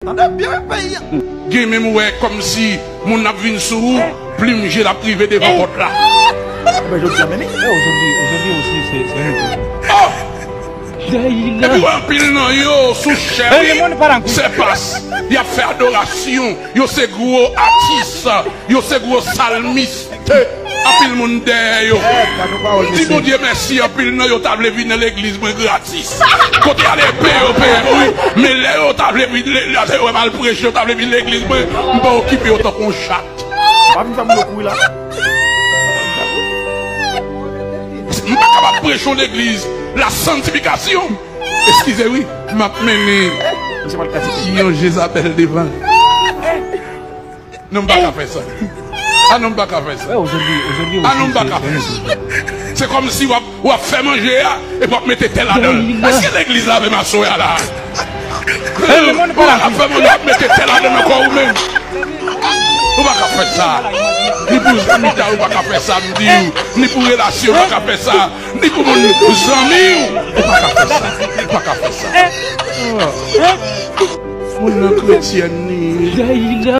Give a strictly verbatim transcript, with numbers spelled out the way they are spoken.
Tande byen wi peyi a. Gen menm ou wè kòmsi moun ap vin sou ou, plim je l ap rive devan pòt la. Ebyen, jodi a menm, wi. Aujourd'hui, aujourd'hui aussi, c'est, c'est un autre jour. Oh! Epi wè anpil nan yo sou chè, wi. Se pas. Y ap fè adorasyon. Yo se gwo atis. Yo se gwo salmis. Te, anpil moun dèyè yo. M di Bondye mèsi, anpil nan yo ta vle vin nan legliz mwen gratis. Kote ale peye yo peye, wi. Men lè yo ta vle vin legliz, lè yo wè m al preche, yo ta vle vin legliz mwen, m pa okipe yo tankou yon chat. Pa vin fè moun yo kouri la. M pa kapab preche yon legliz la santifikasyon. Eskize wi, m ap mennen yon Jezabèl devan. Non, m pa ka fè sa. Ah non, m pa ka fè sa. Ah non, m pa ka fè sa. Se kòmsi w ap, w ap fè manje a epi w ap mete tè ladan l. Èske legliz la menm aswè a la? Ou ap fè manje, w ap mete tè ladan l ankò ou menm. Ou pa ka fè sa. Ni pou zanmi ta, ou pa ka fè sa, m di w. Ni pou relasyon, ou pa ka fè sa. Ni pou moun zanmi w, ou pa ka fè sa. Ou pa ka fè sa. Moun nan kretyèn li ye.